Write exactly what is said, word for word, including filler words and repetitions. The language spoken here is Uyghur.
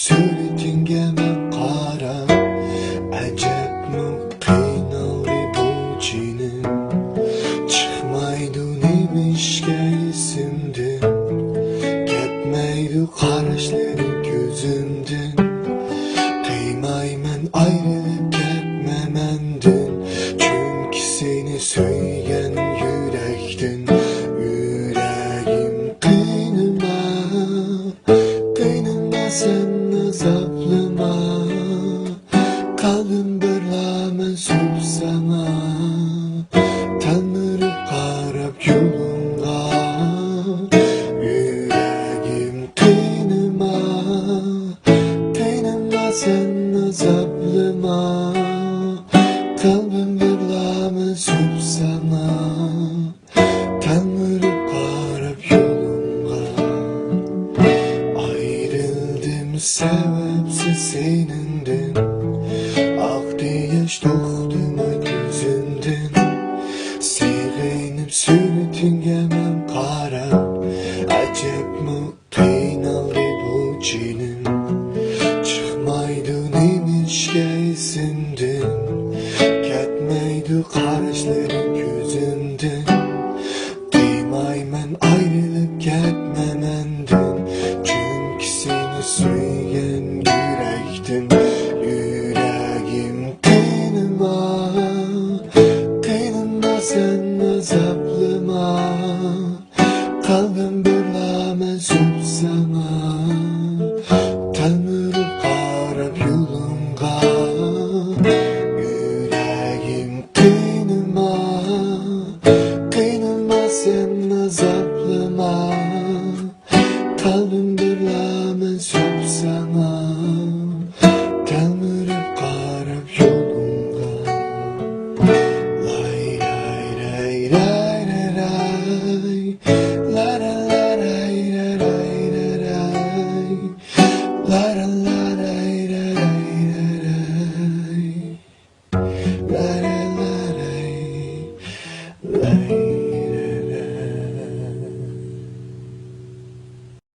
سۈرىتىڭگە مەن قاراپ، ئەجەبمۇ قىينالدى بۇ جېنىم. چىقمايدۇ نېمىشقا ئېسىمدىن، كەتمەيدۇ قاراشلىرىڭ كۆزۈمدىن. قىيمايمەن ئايرىلىپ كەتمە مەندىن، چۈنكى سېنى سۆيگەن يۈرەكتىن. يۈرەگىم قىينىما، قىينىما سەن ئازابلىما. قەلبىم بىرلا مەنسۇپ ساڭا، تەلمۈرۈپ قاراپ يولۇڭغا. يۈرەگىم قىينىما، قىينىما سەن ئازابلىما. قەلبىم بىرلا مەنسۇپ ساڭا، تەلمۈرۈپ قاراپ يولۇڭغا. ئايرىلدىم سەۋەبسىز سېنىڭدىن، ئاقتى ياش توختىماي كۆزۈمدىن. سېغىنىپ سۈرىتىڭگە مەن قاراپ، ئەجەبمۇ قىينالدى بۇ جېنىم. چىقمايدۇ نېمىشقا ئېسىمدىن، كەتمەيدۇ قاراشلىرىڭ كۆزۈمدىن. قىيمايمەن ئايرىلىپ كەتمە مەندىن، چۈنكى سېنى سۆيگەن يۈرەكتىن. يۈرەگىم قىينىما، قىينىما سەن ئازابلىما. قەلبىم بىرلا مەنسۇپ ساڭا، تەلمۈرۈپ قاراپ يولۇڭغا. يۈرەگىم قىينىما، قىينىما سەن ئازابلىما. قەلبىم بىرلا مەنسۇپ ساڭا،